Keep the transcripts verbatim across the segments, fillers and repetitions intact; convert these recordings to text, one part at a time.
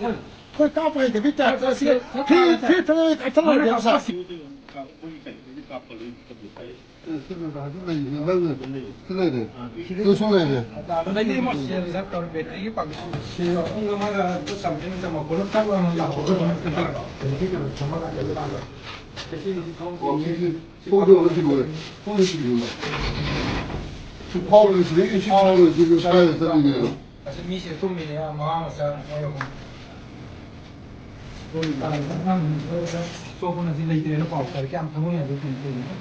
ꯑꯩꯈꯣꯏ ꯀꯥꯞꯄ ꯍꯩꯇꯕꯤ ꯇꯥꯏꯞꯇ ꯁꯤ ꯐꯤ ꯐꯤ ꯐꯤ ꯀꯥꯞꯊꯠꯂꯒꯦ ꯁꯥꯔ꯫ ꯁꯤ ꯂꯩꯔꯦ꯫ ꯁꯤꯁꯨ ꯂꯩꯔꯦ꯫ ꯑꯗꯩꯗꯤ ꯑꯃ ꯁꯦꯜ ꯔꯤꯖꯥꯔꯚ ꯇꯧꯔ ꯕꯦꯇ꯭ꯔꯤꯒꯤ ꯄꯥꯡꯒꯜ ꯁꯦꯜ ꯄꯨꯡ ꯑꯃꯒ ꯆꯝꯗ꯭ꯔꯤꯉꯩꯗ ꯃꯈꯣꯟ ꯑꯃ ꯇꯛ ꯂꯥꯎꯅ ꯂꯥꯛꯄꯗꯣ ꯑꯗꯨꯃꯥꯏꯅ ꯇꯧꯔꯒ ꯕꯦꯇ꯭ꯔꯤ ꯀꯩꯅꯣ ꯁꯦꯝꯃꯒ ꯂꯩꯕ ꯀꯥꯟꯗ ꯁꯤ ꯁꯤ ꯊꯣꯡꯗꯣ ꯑꯃ ꯊꯤꯜꯂꯨꯔꯦ꯫ ꯊꯣꯡꯗꯣ ꯊꯤꯜꯂꯨꯔꯦ꯫ ꯁꯤ ꯐꯥꯎꯔꯦ, ꯁꯤꯗꯒꯤ ꯁꯤ ꯐꯥꯎꯔꯦ, ꯁꯤꯗꯤ ꯀꯥꯏꯗ ꯆꯠꯂꯤꯅꯦ? ꯑꯁꯤ ꯃꯤꯁꯦ ꯇꯨꯝꯃꯤꯅꯦ, ꯃꯉꯥ ꯃꯆꯥ ꯃꯣꯏ ꯑꯍꯨꯝ꯫ ꯆꯣꯞꯄꯅ ꯁꯤ ꯂꯩꯇ꯭ꯔꯦꯅ ꯄꯥꯎ ꯇꯥꯔꯦ꯫ ꯀꯌꯥꯝ ꯊꯃꯣꯏ ꯌꯥꯗꯣꯏ ꯀꯩꯅꯣ ꯇꯧꯔꯤꯅꯣ?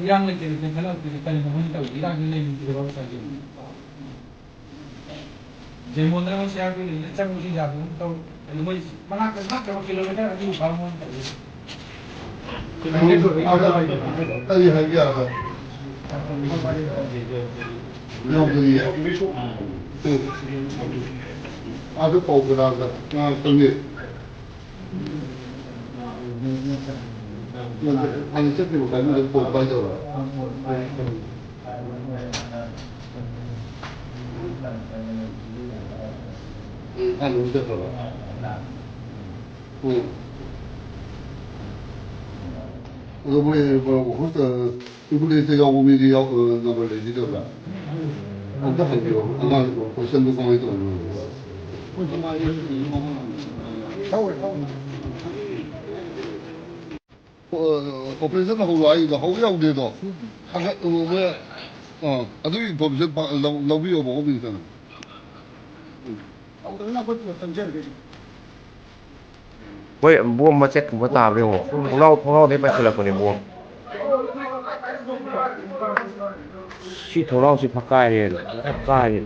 ꯏꯔꯥꯡ ꯂꯩꯇꯦ ꯂꯩꯇꯦ ꯈꯜꯂꯛꯇꯣꯏꯁꯦ ꯀꯔꯤꯅꯣ ꯃꯣꯏꯅ ꯇꯧꯔꯤꯁꯦ? ꯏꯔꯥꯡꯁꯤ ꯂꯩꯅꯤꯡꯗ꯭ꯔꯦꯕ ꯉꯁꯥꯏꯁꯦ꯫ ꯖꯦꯃꯣꯟꯗ ꯃꯣꯏ ꯁꯤ ꯑꯥꯔ ꯄꯤ ꯂꯩꯅ ꯆꯪꯕꯁꯨ ꯌꯥꯗꯒꯨꯝ ꯇꯧ꯫ ꯑꯗꯨ ꯃꯣꯏ ꯃꯅꯥꯛꯇ ꯅꯛꯅꯕ ꯀꯤꯂꯣꯃꯤꯇꯔ ꯑꯅꯤꯃꯨꯛ ꯐꯥꯕ ꯃꯣꯏꯅ ꯇꯧꯔꯤꯁꯦ꯫ ꯀꯤꯂꯣꯃꯤꯇꯔ ꯑꯩ ꯍꯥꯏꯕ ꯌꯥꯔꯕ? ꯌꯥꯎꯗ꯭ꯔꯤꯌꯦ꯫ ꯑꯗꯨ ꯄꯥꯎ ꯀꯅꯥꯗ? ꯉꯥ ꯈꯪꯗꯦ꯫ ꯍꯥꯟꯅ ꯆꯠꯈꯤꯕ ꯀꯥꯡꯕꯨꯗ ꯄꯥꯎ ꯄꯥꯏꯗꯕ꯭ꯔꯥ? ꯎꯝ, ꯍꯥꯟꯅ ꯑꯃꯨꯛ ꯆꯠꯈ꯭ꯔꯕ? ꯎꯝ꯫ ꯑꯗꯣ ꯃꯣꯏ ꯃꯈꯣꯏ ꯏꯕꯨꯙꯤꯁꯇ ꯌꯥꯎꯕ ꯃꯤꯗꯤ ꯌꯥꯎ-, ꯑ, ꯅꯝꯕꯔ ꯂꯩꯕꯤꯗꯕ꯭ꯔꯥ? ꯑꯝꯇ ꯍꯪꯕꯤꯌꯣ꯫ ꯑꯉꯥꯡꯗꯣ ꯀꯣꯏꯁꯟꯗꯣ ꯀꯃꯥꯏꯅ ꯇꯧꯕꯅꯣ? ꯑꯣ, ꯑꯣꯄꯔꯦꯁꯟ ꯍꯧꯔꯣ ꯍꯥꯏꯗꯣ ꯍꯧ ꯌꯥꯎꯗꯦꯗꯣ꯫ ꯍꯪꯒꯠ-, ꯑ, ꯃꯣꯏ, ꯑ, ꯑꯗꯨꯒꯤ ꯏꯟꯐꯣꯔꯃꯦꯁꯟ ꯄꯥ-, ꯂꯧ-, ꯂꯧꯕꯤꯌꯣꯕ ꯑꯣꯐꯤꯁꯇꯅ꯫ ꯎꯝ꯫ ꯍꯣꯏ, ꯕꯣꯝ ꯃꯆꯦꯠꯀꯨꯝꯕ ꯇꯥꯕ꯭ꯔꯥ ꯌꯦꯡꯉꯣ꯫ ꯊꯣꯡꯅꯥꯎ, ꯊꯣꯡꯅꯥꯎꯗꯩ ꯄꯥꯏꯈꯠꯂꯛꯄꯅꯦ ꯕꯣꯝ꯫ ꯁꯤ ꯊꯣꯡꯅꯥꯎꯁꯤ ꯐꯛꯀꯥꯏꯔꯦ, ꯐꯛꯀꯥꯏꯔꯦ꯫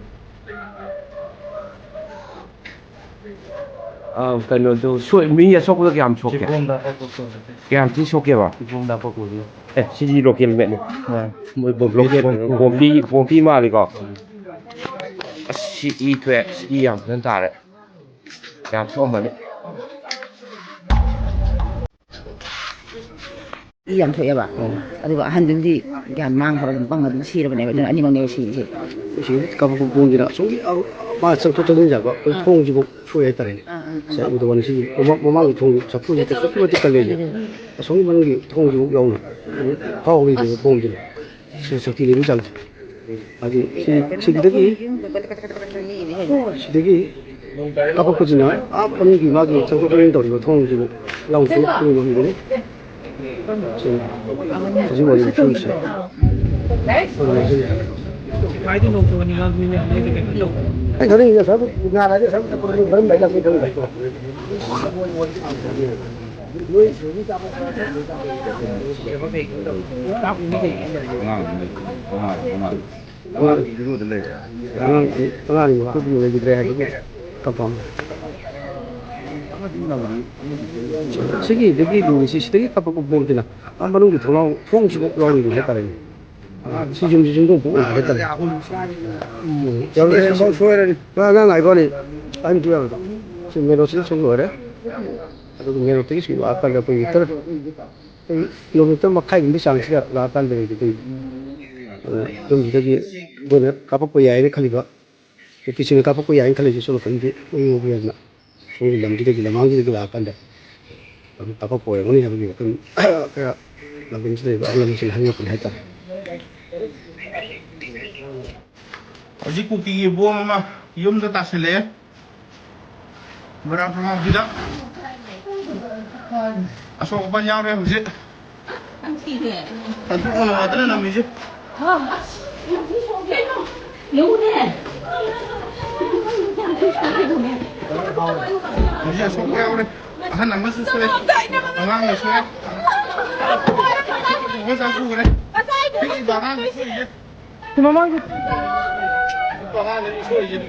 ꯑ, ꯀꯩꯅꯣꯗꯨ ꯁꯣꯛ-, ꯃꯤ ꯑꯁꯣꯛꯄꯗꯣ ꯀꯌꯥꯝ ꯁꯣꯛꯀꯦ? ꯆꯤꯕꯣꯝꯗ ꯑꯀꯛꯄ ꯁꯣꯛꯑꯦ꯫ ꯀꯌꯥꯝ ꯊꯤ ꯁꯣꯛꯀꯦꯕ? ꯆꯤꯕꯣꯝꯗ ꯑꯀꯛꯄ ꯑꯣꯏꯗꯣꯏꯅꯤ꯫ ꯑꯦ, ꯁꯤꯗꯤ ꯂꯣꯀꯦꯜ ꯃꯦꯠꯅꯤ꯫ ꯑ꯫ ꯃꯣꯏ ꯕꯣꯝꯕꯤ, ꯂꯣꯀꯦꯜ ꯃꯦꯠꯅꯤ꯫ ꯕꯣꯝꯕꯤ, ꯕꯣꯝꯕꯤ ꯃꯥꯜꯂꯤꯀꯣ? ꯎꯝ꯫ ꯑꯁ, ꯁꯤ ꯏ ꯊꯣꯛꯑꯦ꯫ ꯁꯤ ꯏ ꯌꯥꯝ ꯐꯖꯅ ꯇꯥꯔꯦ꯫ ꯌꯥꯝ ꯁꯣꯛꯑꯝꯃꯅꯤ꯫ ꯏ ꯌꯥꯝ ꯊꯣꯛꯑꯦꯕ꯫ ꯑꯣ꯫ ꯑꯗꯨꯒ ꯑꯍꯟꯗꯨꯝꯗꯤ ꯒ꯭ꯌꯥꯟ ꯃꯥꯡꯈ꯭ꯔꯒ ꯑꯗꯨꯝ ꯄꯪꯉ ꯑꯗꯨꯝ ꯁꯤꯔꯕꯅꯦꯕ꯫ ꯑꯗꯨꯅ ꯑꯅꯤꯃꯛꯅꯦꯕ ꯁꯤꯔꯤꯁꯦ꯫ ꯁꯤ ꯀꯥꯞꯄꯛꯄ ꯕꯣꯝꯁꯤꯅ ꯑꯁꯣꯝꯒꯤ, ꯑ, ꯃꯥ ꯆꯪꯊꯣꯛ ꯆꯪꯁꯤꯟ ꯌꯥꯕ ꯑꯩꯈꯣꯏ ꯑꯥ꯫ ꯊꯣꯡꯁꯤꯐꯥꯎ ꯁꯣꯛꯑꯦ ꯍꯥꯏꯇꯥꯔꯦꯅꯦ꯫ ꯑꯥ, ꯑꯥ, ꯑꯥ꯫ ꯁꯦ ꯎꯗꯕ ꯋꯥꯅꯤ꯫ ꯁꯤꯒꯤ ꯃꯃꯥꯡ, ꯃꯃꯥꯡꯒꯤ ꯊꯣꯡ ꯆꯐꯨꯁꯦ ꯑꯁꯨꯛꯀꯤ ꯃꯇꯤꯛ ꯀꯜꯂꯦ꯫ ꯑꯥ꯫ ꯑꯁꯣꯝꯒꯤ ꯃꯅꯨꯡꯒꯤ ꯊꯣꯡꯁꯤꯐꯥꯎ ꯌꯥꯎꯅ ꯐꯥꯎꯕ ꯂꯩꯇꯦꯕ ꯕꯣꯝꯁꯤꯅ꯫ ꯁꯤ ꯁꯛꯇꯤ ꯂꯩꯕꯒꯤ ꯆꯥꯡꯁꯦ꯫ ꯍꯥꯏꯗꯤ ꯁꯤ, ꯁꯤꯗꯒꯤ, ꯁꯤꯗꯒꯤ ꯀꯥꯞꯄꯛꯄꯁꯤꯅ ꯑꯥ ꯃꯅꯨꯡꯒꯤ ꯃꯥꯒꯤ ꯆꯪꯊꯣꯛ ꯆꯪꯁꯤꯟ ꯇꯧꯔꯤꯕ ꯊꯣꯡꯁꯤꯕꯨ ꯌꯥꯎꯅ ꯆꯪꯊꯣꯛꯄ ꯉꯝꯕꯅꯤ꯫ ꯁꯤ ꯍꯧꯖꯤꯛ ꯑꯣꯏꯔꯤꯕ ꯐꯤꯕꯝꯁꯦ꯫ ꯑꯩ ꯈꯪꯅꯤꯡꯉꯤꯁꯦ ꯉꯁꯥꯏ ꯉꯥꯏꯔꯗꯤ ꯉꯁꯥꯏ ꯈꯔ ꯂꯩꯔꯝꯃꯦ ꯈꯪꯗꯦ꯫ ꯑꯉꯥꯡ, ꯑꯉꯥꯡ ꯃꯈꯣꯏꯒꯤ ꯑꯣꯏꯈꯤꯗ꯭ꯔꯦ ꯍꯥꯏꯕꯒꯤ ꯀꯞꯄ ꯑꯃ꯫ ꯁꯤꯒꯤꯗꯒꯤ ꯂꯨꯔꯤꯁꯤ ꯁꯤꯗꯒꯤ ꯀꯥꯞꯄꯛꯄ ꯕꯣꯝꯁꯤꯅ ꯑꯥ ꯃꯅꯨꯡꯒꯤ ꯊꯣꯡꯅꯥꯎ, ꯊꯣꯡꯁꯤꯐꯥꯎ ꯌꯥꯎꯔꯤꯕ ꯍꯥꯏꯇꯥꯔꯦꯅꯦ꯫ ꯑꯥ, ꯁꯤ ꯌꯨꯝꯁꯤ ꯌꯨꯝꯊꯣꯡ ꯄꯨꯡ ꯑꯣꯏꯕ ꯍꯥꯏꯇꯥꯔꯦ꯫ ꯎꯝ, ꯌꯥꯎꯔꯤ꯫ ꯁꯤꯐꯥꯎ ꯁꯣꯏꯔꯅꯤ꯫ ꯑꯉꯥꯡ ꯍꯥꯏꯕ ꯋꯥꯅꯤ, ꯑꯍꯟꯁꯨ ꯌꯥꯎꯔꯣꯏ꯫ ꯁꯤ ꯃꯦꯟ ꯔꯣꯗꯁꯤꯗ ꯁꯨꯝ ꯂꯣꯏꯔꯦ꯫ ꯑꯗꯨꯒ ꯃꯦꯟ ꯔꯣꯗꯇꯒꯤ ꯁꯨꯝ ꯂꯥꯛꯑꯀꯥꯟꯗ ꯑꯩꯈꯣꯏ ꯃꯤꯇꯔ, ꯑꯩꯈꯣꯏ ꯀꯤꯂꯣꯃꯤꯇꯔ ꯃꯈꯥꯏꯃꯨꯛꯀꯤ ꯆꯥꯡꯁꯤꯗ ꯂꯥꯛꯑꯀꯥꯟꯗ ꯑꯩꯈꯣꯏ, ꯑꯗꯨꯅ ꯌꯨꯝꯁꯤꯗꯒꯤ ꯑꯩꯈꯣꯏꯅ ꯀꯥꯞꯄꯛꯄ ꯌꯥꯏꯅ ꯈꯜꯂꯤꯕ, ꯅꯨꯄꯤꯁꯤꯡꯅ ꯀꯥꯞꯄꯛꯄ ꯌꯥꯏꯅ ꯈꯜꯂꯤꯁꯦ ꯁꯣꯝ ꯅꯥꯀꯟꯒꯤ ꯃꯣꯏꯒꯤ ꯂꯝꯁꯤꯗꯒꯤ, ꯂꯃꯥꯡꯁꯤꯗꯒꯤ ꯂꯥꯛꯑꯀꯥꯟꯗ ꯑꯗꯨꯝ ꯀꯥꯞꯄꯛꯄ ꯑꯣꯏꯔꯝꯒꯅꯤ ꯍꯥꯏꯕꯒꯤ ꯋꯥꯈꯜ ꯈꯔ ꯂꯝꯗꯝꯁꯤꯗ ꯂꯩꯕ ꯑꯍꯜ ꯂꯃꯟꯁꯤꯡꯅ ꯍꯥꯏꯕꯤꯔꯛꯄꯅꯤ ꯍꯥꯏꯇꯥꯔꯦ꯫ ꯍꯧꯖꯤꯛ ꯀꯨꯀꯤꯒꯤ ꯕꯣꯝ ꯑꯃ ꯌꯨꯝꯗ ꯇꯥꯁꯤꯜꯂꯛꯑꯦ꯫ ꯃꯣꯏꯔꯥꯡ ꯈꯣꯡꯅꯥꯡꯁꯤꯗ ꯑꯁꯣꯛ ꯑꯄꯟ ꯌꯥꯎꯔꯦ ꯍꯧꯖꯤꯛ꯫ ꯑꯗꯨ ꯉꯝꯃꯗꯅ ꯅꯝꯃꯤꯁꯦ꯫ ꯍꯧꯖꯤꯛ ꯑꯁꯣꯛꯄ ꯌꯥꯎꯔꯦ꯫ ꯑꯍꯟ ꯑꯃꯁꯨ ꯁꯣꯛꯑꯦ꯫ ꯑꯉꯥꯡꯅ ꯁꯣꯛꯑꯦ꯫ ꯑꯃ ꯆꯥꯛꯊꯣꯛꯈ꯭ꯔꯦ꯫ ꯄꯤꯛꯏꯕ ꯑꯉꯥꯡꯅ ꯁꯣꯛꯏꯁꯦ꯫ ꯃꯃꯥꯡꯒꯤ ꯑꯄꯤꯛꯄ ꯑꯉꯥꯡꯅ ꯁꯣꯛꯏꯁꯦ꯫